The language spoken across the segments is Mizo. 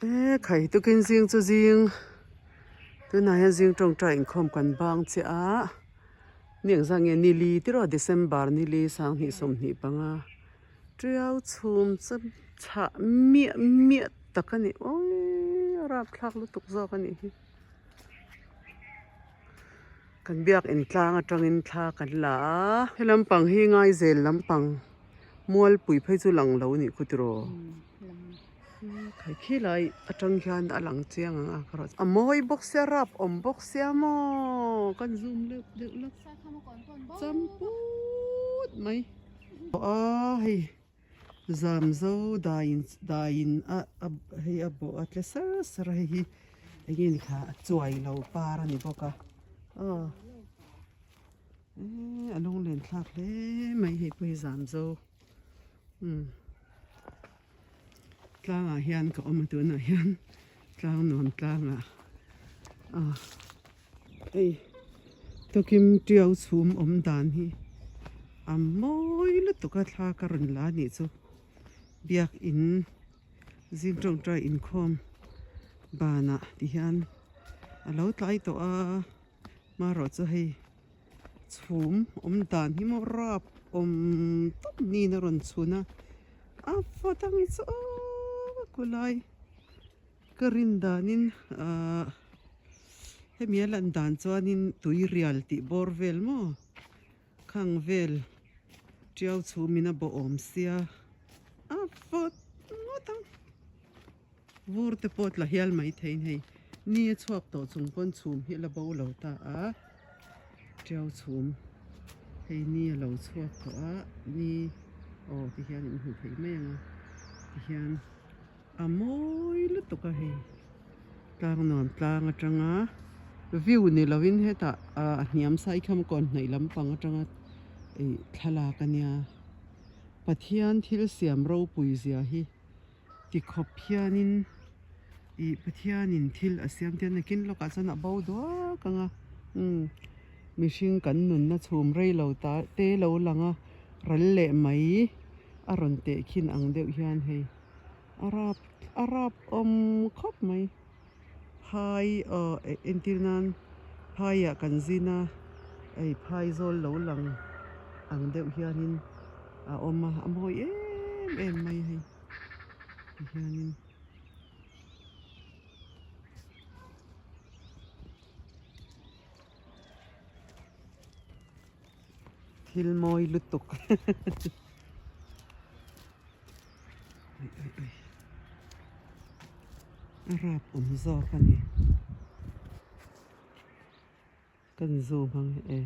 E khai tukin zing chu zing tunah hian zing tawngtai inkhawm kan bang chiah a ni ang zang nge nili ti rawh December nili sanghnih 25 tiau chhum cham chhah miah miah tak a ni awii a rapthlak lutuk zawk a nih hi kan biak in tlang atangin thla kan la a he lampang hi ngaizel lampang mualpui phei chu lang lo a nih khu tiraw. Khai khi lai atang hian a lang chiang ang a ka rawh a mawi bawk sia rap awm bawk sia maw kan zoom deuh deuh lawk champut mai a hei zam zo daiin daiin a a hei a bawh a tle sar sar a hei hi eng nge ni kha a chuai lo par a ni bawk a aw a lunglen thlak hle mai hei pawh hi zam zo umm. Tlangah hian ka awm a tunah hian tlang nuam tlangah ah hei tukim tiau chhum awm dan hi a mawi lutuk a thla ka rawn la anih chu biakin zing tawngtai inkhawm banah ti hian a lo tlai tawh a hmarawh chu hei. Chhum awm dan hi maw rap awm tawp niin a rawn chhun a, a va dang chu aw kulai ka rin danin ahh hemi a lan dan chuanin tui rial tih bawr vel maw khang vel tiau chhumin a bawh awm sia a vawt ngawt ang. Vur te pawh tla hial mai theiin hei ni a chhuak tawh chung pawn chhum hi a la bo lo ta a, tiau chhum hei ni a lo chhuak tawh a ni aw ti hian in hmu thei mai ang a tihian a mawi lutuk a hei tlang nuam tlang atanga view ni lovin hetah a hniam sai kham kawn hnaih lampang atanga ih thlalak ania Pathian thil siam ropui zia hi. Ti khawp hianin ih Pathianin thil a siam te nakin lawkah chuan a bo duak ang a umm mihring kan nunna chhum rei lo ta te lo lang a ral leh mai a rawn teh khin ang deuh hian hei a rap a rap awm khawp mai phai aw entir nan phaiah kan zin a hei phai zawl lo lang ang deuh hianin a awm a a mawi em em mai hei tihianin thil mawi lutuk a rap awm zawk a ni. Kan zoom ang e.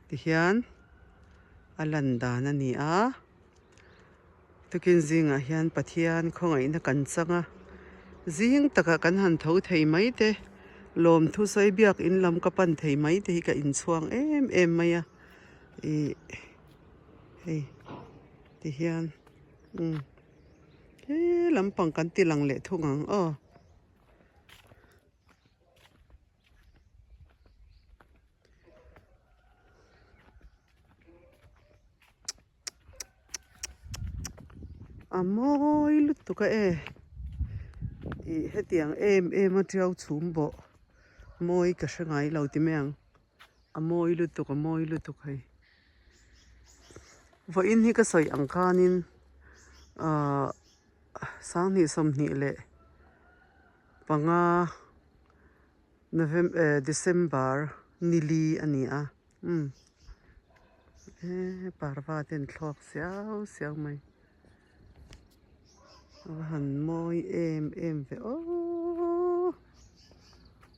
Tihian a lan dan a ni a, tukin zingah hian Pathian khawngaihna kan chang a, zing takah kan han tho thei mai te, lawmthu sawi biak in lam ka pan thei mai te hi ka inchhuang em em mai a, ih hei tihian umm he lampang kan ti lang leh thung ang aw. A mawi lutuk a e ih hetiang em em a tiau chhum bawh mawi ka hre ngai lo ti mai ang a mawi lutuk a mawi lutuk hei vawiin hi ka sawi ang khanin ahh 20 leh panga November eh December nili a ni a umm he parva te an thlawk siau siau mai a va han mawi em em ve aww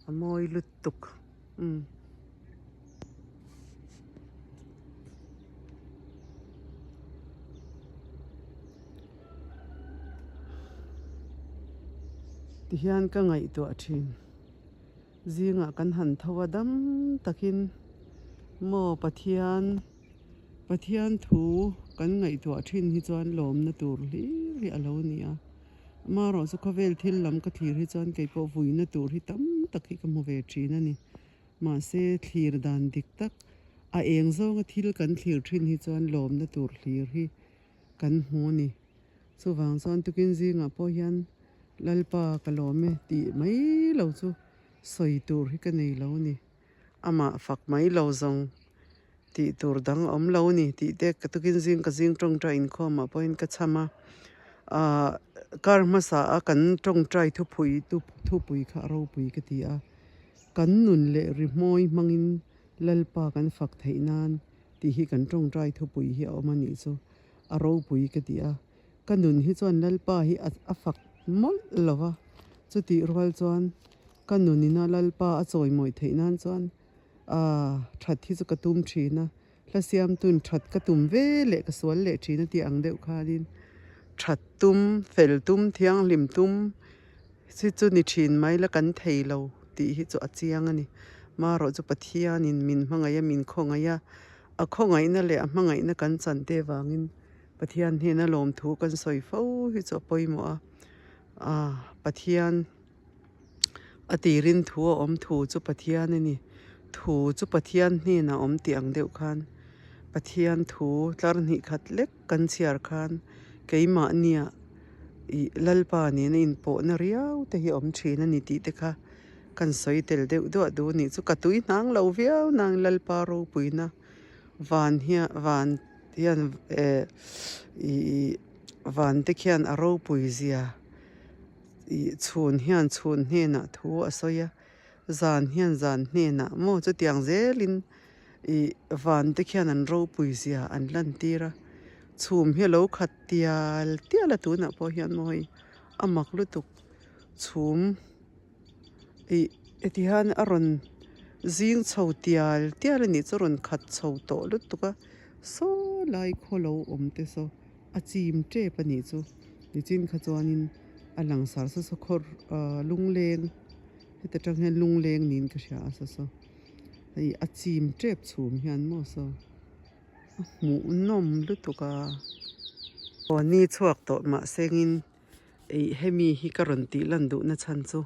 a mawi lutuk umm. Tihian ka ngaihtuah thin. Zingah kan han tho a dam takin maw Pathian Pathian thu kan ngaihtuah thin hi chuan lawmna tur hlir hi a lo ni a. Amaherawhchu chu khawvel thil lam ka thlir hi chuan keipawh vuina tur hi tam tak hi ka hmu ve thin a ni. Mahse thlir dan dik tak a eng zawnga thil kan thlir thin hi chuan lawmna tur hlir hi kan hmu a ni. Chuvang chuan tukin zingah pawh hian Lalpa ka lawm e tih mai lo chu sawi tur hi ka nei lo a ni. Amah fak mai lo zawng tih tur dang a awm lo a ni tih te ka tukin zing ka zing tawngtai inkhawmah pawhin ka chham a. Ahh kar hmasa a kan tawngtai thupui thupui kha a ropui ka ti a. Kan nun leh rihmawi hmangin Lalpa kan fak theih nan tih hi kan tawngtai thupui hi a awm a nih chu a ropui ka ti a. Ka nun hi chuan Lalpa hi a fak mawlh lo va, chutih rual chuan ka nunina Lalpa a chawimawi theih nan chuan aah that hi chu ka tum thin a, hla siamtun that ka tum ve leh ka sual leh thin a tih ang deuh khanin that tum, fel tum, thianghlim tum hi chu ni thin mai la kan thei lo tih hi chu a chiang a ni. Marawh chu Pathianin min hmangaih a, min khawngaih a, a khawngaihna leh a hmangaihna kan chan te vangin Pathian hnena lawmthu kan sawi fo hi chu a pawimawh a, aah Pathian a tirin thu a awm thu chu Pathian a ni, thu chu Pathian hnenah a awm tih ang deuh khan Pathian thu tlar hnih khat lek kan chhiar khan keimahnia ih Lalpa nena inpawhna riau te hi a awm thin a ni tih te kha kan sawi tel deuh duah duh a nih chu ka tui hnang lo viau nang Lalpa ropuina. Van hian van hian eh ih van te khian a ropui zia ih chhun hian chhun hnenah thu a sawi a zan hian zan hnenah maw chutiang zelin ih van te khian an ropui zia an lan tir a chhum hi a lo khat tial tial a tunah pawh hian maw hei a mak lutuk chhum. Ih heti hian a rawn zing chho tial tial a nih chu a rawn khat chho tawh lutuk a saw lai khaw lo awm te saw a chim tep a nih chu nichin kha chuanin a langsar saw saw khaw ahh lungleng heta tang hian lungleng niin ka hria a saw saw hei a chim tep chhum hian maw saw a hmuhnawm lutuk a aw ni chhuak tawh mahsengin. Eih hemi hi ka rawn tih lan duhna chhan chu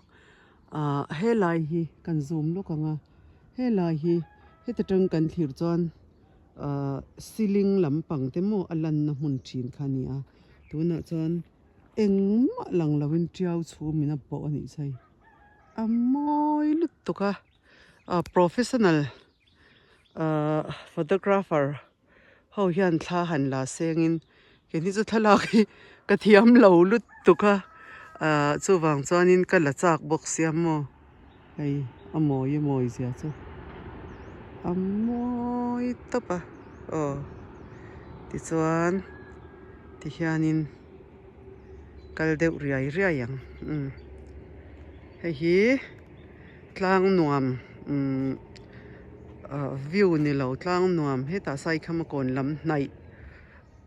ahh helai hi kan zoom lawk ang a helai hi heta tang kan thlir chuan ahh ceiling lampang te maw a lanna hmun thin kha a ni a tunah chuan engmah lang lovin tiau chhum in a bawh a nih chu hei a mawi lutuk a ahh professional ahh photographer. Ho hian thla han la sengin keini chu thlalak hi ka thiam lo lutuk a ah chuvang chuanin ka la chak bawk sia maw hei a mawi a mawi zia chu a mawi tawp a aw tichuan tihianin kal deuh riai riai ang umm hei hi. Tlang nuam umm ah view ni lo tlang nuam hetah saikhama kawn lam hnaih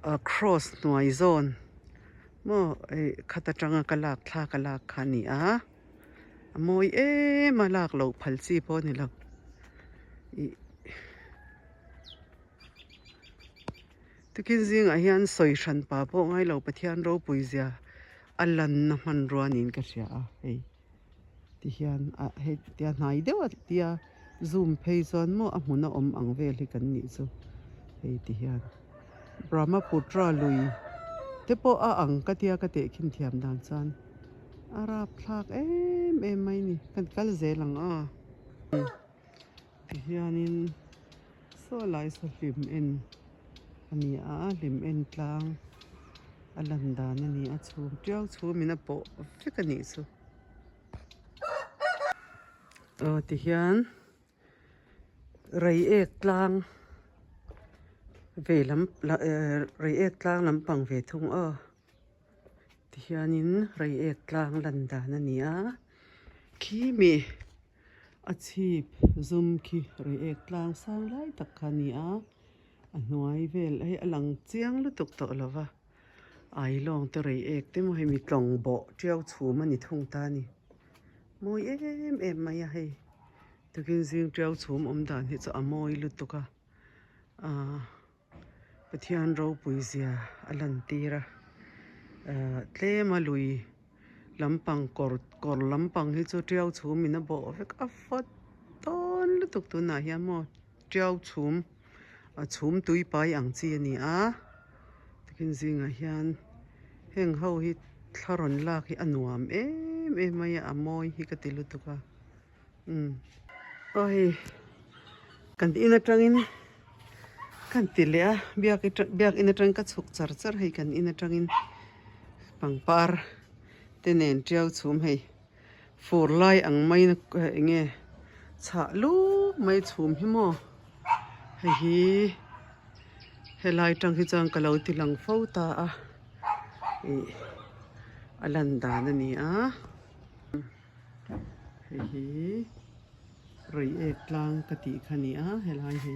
ah cross hnuai zawn maw hei khat atanga ka lak thla ka lak kha a ni a a mawi em a lak loh phal chi pawh a ni lo ih tukin zingah hian sawi hran pa pawh ngai lo Pathian ropui zia a lanna hmanrua niin ka hria a hei. Ti hian ah hei tia hnai deuh a tia zoom phei chuan maw a hmun a awm ang vel hi kan nih chu hei ti hian Brahmaputra lui te pawh a ang ka tia ka tehkhin thiam dan chuan a rapthlak em em mai ni kan kal zel ang a ti hianin saw lai saw hlim en a ni a hlim en tlang a lan dan a ni a chhum tiau chhum in a pawh vek a nih chu aw tihian reiek tlang veilam eh reiek tlang lampang ve thung aw tihianin reiek tlang lan dan a ni a khimi. A chhip zum khi reiek tlang sang lai tak kha a ni a a hnuai vel hei a lang chiang lutuk tawh lo va ailawng te reiek te maw hemi tlawng bawh tiau chhum a ni thung ta a ni mawi em em mai a hei tukin zing tiau chhum awm dan hi chu a mawi lutuk a ahh. Pathian ropui zia a lantir a ahh tlem a lui lampang kawr kawr lampang hi chu tiau chhum in a bawh vek a fawt dawn lutuk tunah hian maw tiau chhum a chhum tui pai ang chi a ni a tikin zingah hian heng ho hi. Thla rawn lak hi a nuam em em mai a, a mawi hi ka ti lutuk a umm aw hei kan in atangin kan ti leh a biak biak in atangin ka chhuk char char hei kan in atangin pangpar te nen tiau chhum hei fur lai ang maiin eng nge chhah lup mai chhum hi maw hei hi helai tang hi chuan ka lo ti lang fo ta a. Ih a lan dan a ni a hei hi reiek tlang ka tih kha a ni a helai hi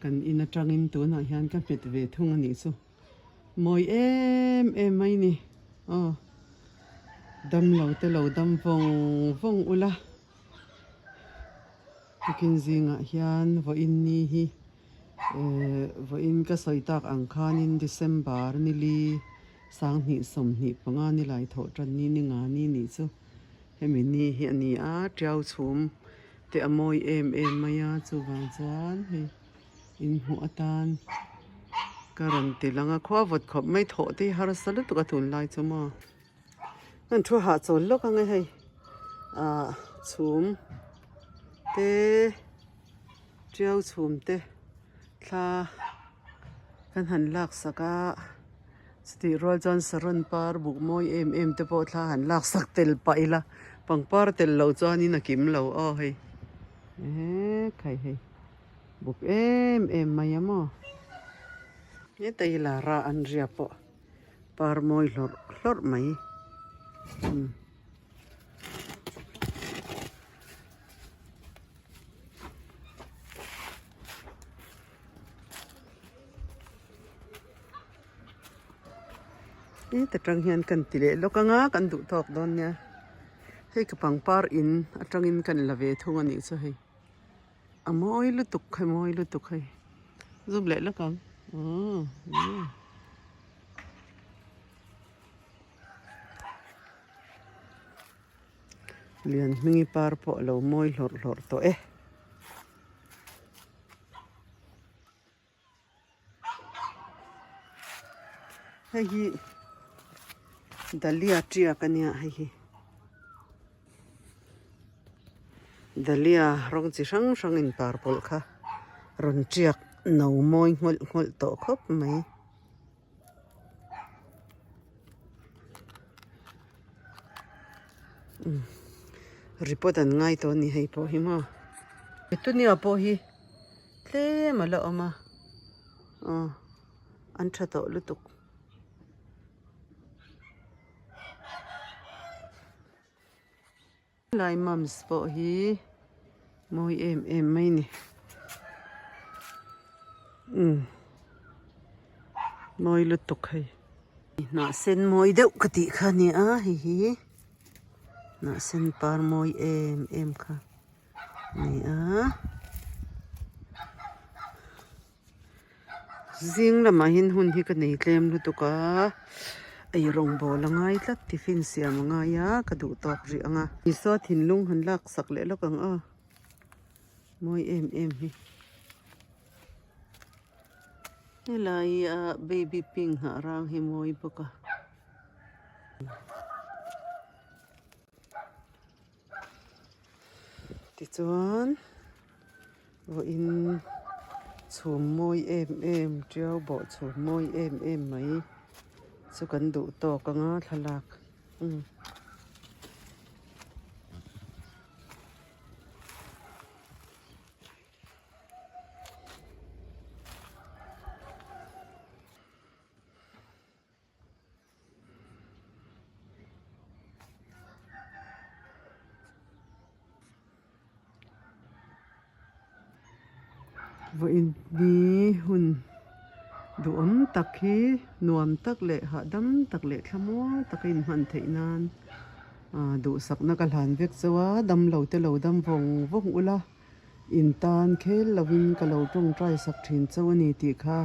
kan in atangin tunah hian ka hmet ve thung a nih chu mawi em em mai ni aw damlo te lo dam vawng vawng ula tukin zingah hian vawiin ni hi. Ehh vawiin ka sawi tak ang khanin December nili 2025 ni lai thawh tan ni ni nga ni nih chu hemi ni hi a ni a, tiau chhum te a mawi em em mai a chuvang chuan hei inhmuh atan ka rawn ti lang a, khua vawt khawp mai thawh te hi harsa lutuk a tunlai chu maw. Kan thu hahchawl lawk ang e hei ah chhum te tiau chhum te thla kan han lak sak a chutih rual chuan saron par buk mawi em em te pawh thla han lak sak tel pah ila pangpar tel loh chuanin a kim lo aw hei ehe khai hei buk em em mai a maw heta hi lara an ria pawh. Par mawi hlawrh hlawrh mai umm. Heta tang hian kan ti leh lawk anga kan duh tawk dawn nia hei ka pangpar in atangin kan la ve thung a nih chu hei. A mawi lutuk hei mawi lutuk hei zoom leh lawk ang umm lian hmingi par pawh a lo mawi hlawrh hlawrh tawh e. Hei hi dahlia tiak a nia hei hi dahlia rawng chi hrang hrang in par pawlh kha rawn tiak no mawi nghawlh nghawlh tawh khawp mai. Report an ngai tawh a ni hei pawh hi maw petunia pawh hi tlem a la awm a aw an tha tawh lutuk. Lai mums pawh hi mawi em em mai a ni umm mawi lutuk hei hnah sen mawi deuh ka tih kha a ni a hei hi hnah sen par mawi em em kha a ni a. Zing lamah hian hun hi ka nei tlem lutuk a, eirawng bawl a ngai tlat tiffin siam a ngai a ka duh tawk rih ang a. Isua thinlung han lak sak leh lawk ang aw, mawi em em hi. Helai a baby pink hnah rang hi mawi bawk a. Tichuan vawiin chhum mawi em em tiau bawh chhum mawi em em mai chu kan duh tawk ang a thlalak umm. Vawiin ni hun duhawm tak hi nuam tak leh hahdam tak leh thlamuang taka inhman theih nan ah duhsakna ka hlan vek chauh a damlo te lo dam vawng vawng ula. In tan khel lovin ka lo tawngtai sak thin chauh a ni tih kha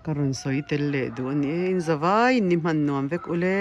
ka rawn sawi tel leh duh a ni e. In zavai in ni hman nuam vek ule.